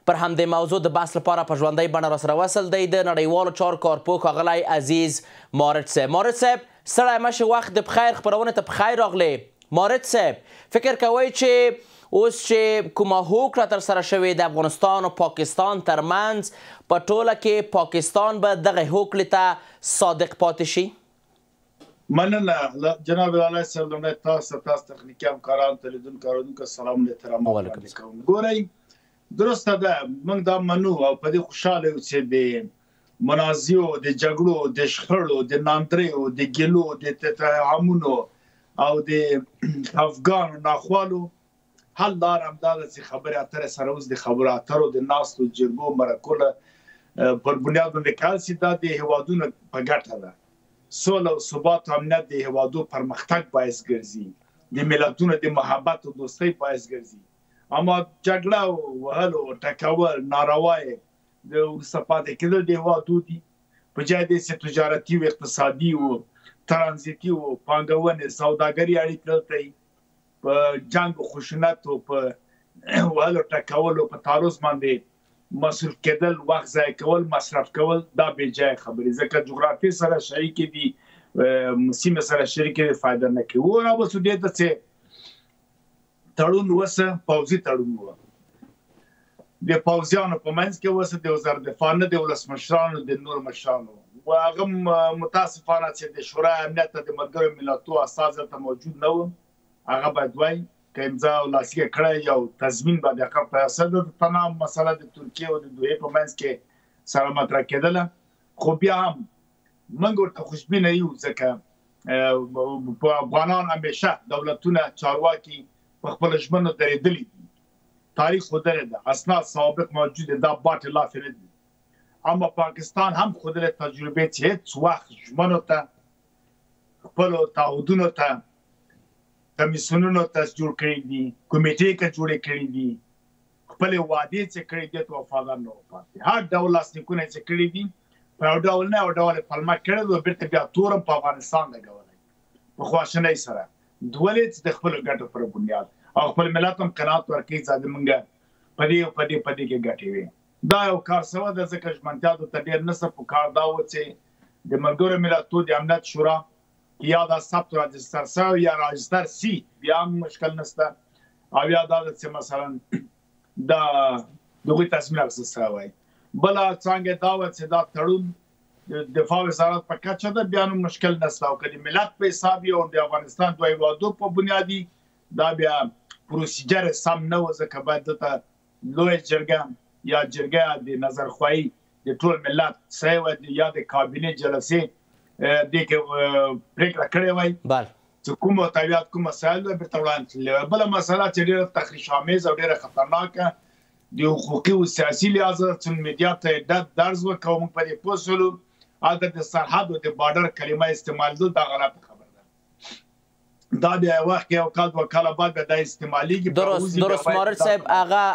پر همدې موضوع د بحث لپاره په ژوندۍ بڼه راسره وصل دی د نړیوالو چارو کارپوه ښاغلی عزیز مارج صاحب. مارج صاحب، ستړی مه شې، وخت د پخیر خپرونې ته پخیر راغلې. مارج صاحب، فکر کوئ چې اوس چې کومه هوکړه ترسره شوې د افغانستان او پاکستان ترمنځ، په ټوله کې پاکستان به دغه هوکړې ته صادق پاتې شي؟ مننه جناب لالی صاحب، لومړی تاسو ته، تاسو تخنیکي همکارانو ته، لیدونکو اورېدونکو سلام او احترامات وړاندې کوم. ګورئ، درسته ده، موږ دا منو او په دې خوشحاله یو چې د منازعو، د جګړو، د شخړو، د ناندریو، د ګیلو، د تهامونو او د خفګانو ناخوالو حل لار همدا ده چې خبرې اترې سره اوس د خبرو اترو، د ناستو، جرګو، مرکو پر بنیاد باندې کار سي. دا د هیوادونو په ګټه ده. سوله او ثبات او امنیت د هیوادو پرمختګ باعث ګرځي، د ملتونو د محبت او دوستۍ باعث ګرځي. اما جګړه او وهل او ټکول، ناروا د وروسته پاتې کېدل د هیوادو دي. په جای دې چې تجارتي او اقتصادي او ترانزیتي او پانګونې سوداګري اړیکې دلته په جنګ او خشونت او په وهلو ټکولو په تعرض باندې مصروف کېدل، وخت ضایع کول، مصرف کول، دا بې ځایه خبرې، ځکه جغرافیې سره شریکې دي، سیمې سره شریکې دي، فایده نه کوي. و راوستو دې ته چې تړون وسه، پوځي تړون و، د پوځیانو په منځ کې وسه، د وزارت دفاع نه، د ولسمشرانو، د نور مشرانو. و هغه متاسفانه چې د شورای امنیت د ملګرو ملتو استازي هلته موجود نه و. هغه باید وای که امضا او لاسلیک کړی یو تضمین به د هغه په اصل د تنام مسله د ترکیې او د دوحې په منځ کې سره مطرح کېدله. خو بیا هم موږ ورته خوشبینه یو، ځکه په افغانان همیشه دولتونه چارواکي په خپل ژمنو درېدلي دي، تاریخ ښودلې ده، اسناد سوابق موجود دي، دا باټې لافې نه دي. اما پاکستان هم ښودلې تجربې چې هېڅ وخت ژمنو ته، خپلو تعهدونو ته، کمیسیونونو ته جوړ کړي دي، کمیټې که جوړې کړي دي، خپلې وعدې چې کړي دي ته وفادار نه وو پاتې. هر ډول لاسلیکونه چې کړي دي په یو ډول نه یو ډول یې پلمه کړې ده، بېرته بیا تورم په افغانستان لګولی په خواشینۍ سره، ولې چې د خپلو ګټو پر بنیاد او خپل ملت هم قناعت ورکوي چې موږ په دې او په دې په دې کې ګټې وي. دا یو کار سوی ده، ځکه ژمنتیا دلته ډېر نه څه په کار دا و چې د ملګرو ملتو د امنیت شورا یا دا ثبت راجستر سوی یا راجستر سی، بیا هم مشکل نشته، او یا دا چې مثلا دا دغوی تصمیم اخیستل سوی وای. بله څانګه دا وه چې دا تړون د دفاع وزارت په کچه ده، بیا نو مشکل نشته. او که د ملت په حساب او د افغانستان دوه هېوادو په بنیادي، دا بیا پروسیجر سم نه و، ځکه باید دلته لویه جرګه یا جرګه د نظرخواهي د ټول ملت سوی وای، یا د کابینې جلسې دې کې پرېکړه کړې وای چې کوم محتویات کوم مسایل وای بېرته وړاندې تللي وای. بله مسله چې ډېره تخریش آمیز او ډېره خطرناکه د حقوقي او سیاسي لحاظه چې میډیا ته یې درز وکړ او موږ په دې پوه شولو، هلته د سرحد او د بارډر کلمه استعمالېدل دا غلطه خبره ده. دا بیا یو وخت کې یو کال دوه کاله بعد بیا دا استعمالیږي. درست مارج صاحب،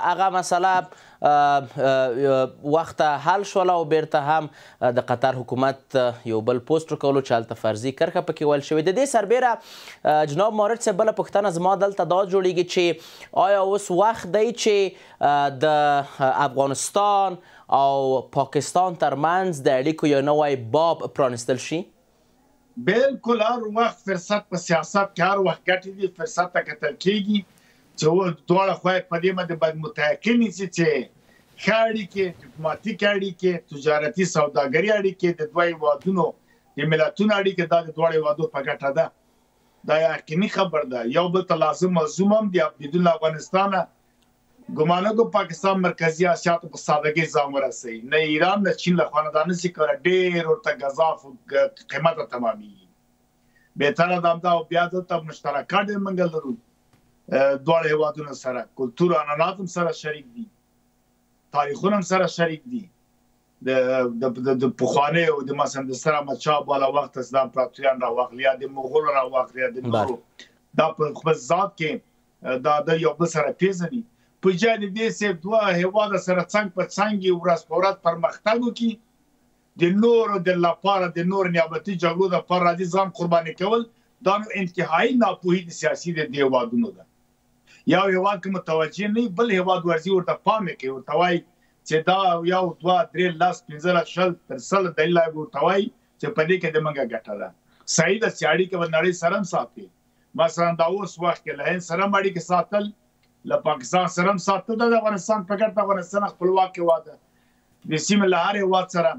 هغه مسله وخته حل شوله او بیرته هم د قطر حکومت یو بل پوسټ ورکولو چې هلته فرضي کرښه پکې ویل شوې. د دې سربېره جناب مارج صاحب، بله پوښتنه زما دلته دا جوړیږي چې آیا اوس وخت دی چې د افغانستان او پاکستان ترمنځ د اړیکو یو نوی باب پرانیستل شي؟ بالکل، هر وخت فرصت په سیاست کې هر وخت ګټې دي، فرصت ته کتل کېږي چې دواړه خوا په دې باندې باید متیقن شي چې ښه اړیکې، ډیپلوماتیک اړیکې، تجارتي سوداګري اړیکې، د دوه هېوادونو د ملتونو اړیکې، دا د دواړو هېوادو په ګټه ده. دا یقیني خبر ده. یو بل ته لازم ملزوم هم دي. بدون له افغانستانه ګمان نه کوم پاکستان مرکزي اسیا ته په سادهګۍ ځان ورسوي، نه ایران نه چین له خوا نه دا نشي کولی، ډېر ورته ګزاف او قیمته تمامېږي. بهتره ده همدا. او بیا دلته مشترکات ډېر موږ لرو دواړه هېوادونه سره، کلتور عنعنات هم سره شریک دي، تاریخونه هم سره شریک دي. د پخوانیو د مثلا د ستر احمد شاه بالا وخت د امپراتوریان راواخلي یا د مغولو راواخلي یا د نورو، دا په خپل ذات کې دا د یو بل سره پېژني. په جای د دې چې دوه هېواده سره څنګ په څنګ ورځ په ورځ پرمختګ وکړي، د نورو د لپاره د نورو نیابتي جګړو لپاره راځي ځان قرباني کول، دا نو انتهایی ناپوهي د سیاسي د دې هېوادونو ده. یو هېواد که متوجه نه وي، بل هېواد ورځي ورته پام یې کوي، ورته وایي چې دا یو دوه درې لس 15 20 تر 100 دلیل ورته وایي چې په دې کې د موږ ګټه ده. صحیح ده چې اړیکه به نړۍ سره هم ساتي، مثلا دا اوس وخت کې له هند سره هم اړیکې ساتل، له پاکستان سره هم ساتل، دا د افغانستان په ګټه، افغانستان خپلواک هېواد ده، د سیمې له هر هېواد سره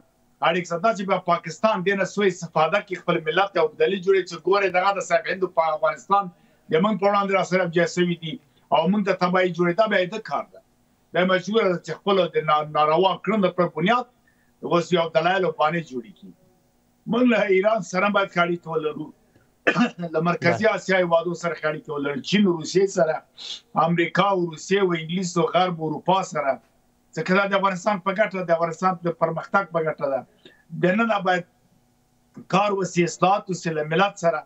اړیکې ساتل. دا چې بیا پاکستان دې نه سوء استفاده کوي، خپل ملت او دلیل جوړوي چې ګورئ دغه د صاحب هند په افغانستان د موږ په وړاندې را سره جای سوي دي او موږ ته تباهي جوړوي، دا بیا د کار ده. دا مجبوره ده چې خپل د ناروا کړنو پر بنیاد اوس یو دلایل او بهانې جوړې کړي. موږ له ایران سره باید ښه اړیکې ولرو، له مرکزي اسیا هېوادو سره ښه اړیکې ولرو، چین او روسیې سره، امریکا او روسیې او انګلیس او غرب او اروپا سره، ځکه دا د افغانستان په ګټه، د افغانستان د پرمختګ په ګټه ده. دننه باید کار وسي، اصلاحات وسي، له ملت سره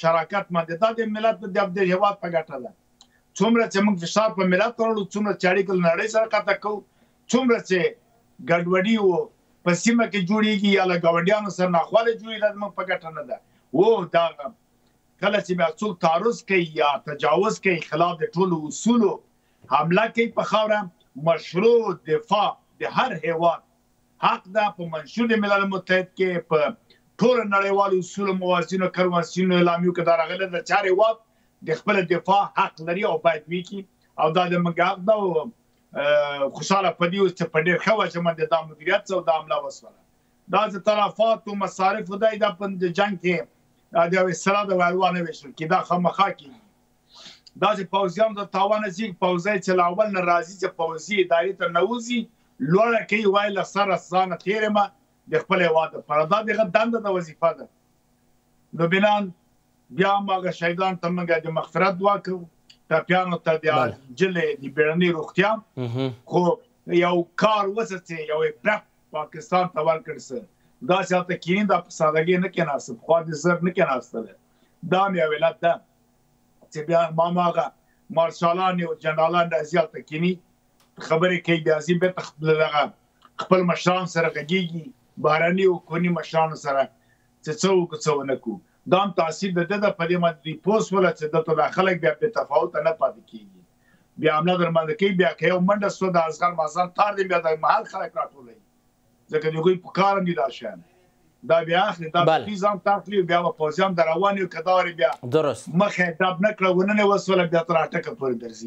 شراکت باندې، دا د ملت د هېواد په ګټه ده. څومره چې موږ فشار په ملت راوړو، څومره چې اړیکې له نړۍ سره قطع کوو، څومره چې ګډوډي و په سیمه کې جوړیږي یا له ګاونډیانو سره ناخوالې جوړیږي، دا زموږ په ګټه نه ده. و دا کله چې بیا څوک تعرض کوي یا تجاوز کوي، خلاف د ټولو اصولو حمله کوي په خاوره، مشروع دفاع د هر هیواد حق ده. په منشور د ملل متحد کې، په ټولو نړیوالو اصولو، موازینو، کنوانسیونو، اعلامیو کې دا راغلي ده چې هر هیواد د خپل دفاع حق لري او باید وکړي، او دا د موږ حق ده. او خوشحاله په دې اوس چې په ډېر ښه وجه باندې دا مدیریت او دا حمله وسوله. دا چې تلفات او مصارف دی، دا په جنګ کې د یو اصطلاح د ویلو نه ویشل کېږي، دا خامخا کېږي. دا چې پوځیانو ته تاوان رسېږي، پوځی چې له اول نه راځي چې پوځي ادارې ته نه وځي، لوړه کوي، وایي له سره ځانه تېر یم د خپل هېواد لپاره، دا د هغه دنده ده، وظیفه ده. نو بنان بیا هم هغه شهیدانو ته موږ د مغفرت دعا کوو، ټپیانو ته د عاجلې د بیړنۍ روغتیا. خو یو کار وسه چې یو عبرت پاکستان ته ورکړ سه، داسې هلته کښېني، دا په سادهګۍ نه کښېناسته، پخوا دې زر نه کښېناستله. دا هم یو علت ده چې بیا هماغه مارشالان او جنرالان راځي هلته کښېني، خبرې کوي، بیا ځي بېرته خپل دغه خپل مشران سره غږېږي، بهرني او کورني مشرانو سره چې څه وکړو څه ونه کړو. دا هم تاثیر د ده ده، په دې باندې دوی پوه سوله چې دلته دا خلک بیا بې تفاوته نه پاتې کېږي، بیا حمله در باندې کوي، بیا که یو منډه سوه د اصغر مازن تار دی، بیا د محل خلک راټولوي، ځکه د هغوی په کار هم دي دا شیان. دا بیا اخلي، دا دوی ځان ته اخلي، بیا به پوځیان د روان یو، که دا ورې بیا مخه یې ډب نه کړه، ونه نیوه سوله، بیا تر اټکه پورې درځي.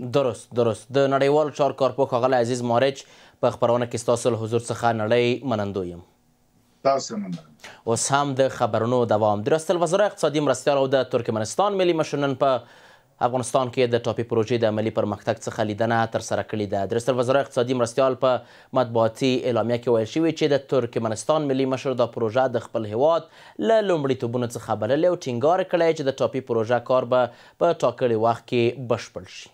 درست. د نړیوالو چارو کارپوه ښاغلی عزیز مارج، په خپرونه کې ستاسو له حضور څخه نړۍ منندوی یم. تاسو مننه. اوس هم د خبرونو دوام. د ریاست الوزرا اقتصادي مرستیال او د ترکمنستان ملي مشر نن په افغانستان کې د ټاپي پروژې د عملي پرمختګ څخه لیدنه ترسره کړې ده. د ریاست الوزرا اقتصادي مرستیال په مطبوعاتي اعلامیه کې ویل شوي چې د ترکمنستان ملي مشر دا پروژه د خپل هیواد له لومړیتوبونو څخه بللې او ټینګار کړی چې د ټاپي پروژه کار به په ټاکلي وخت کې بشپړ شي.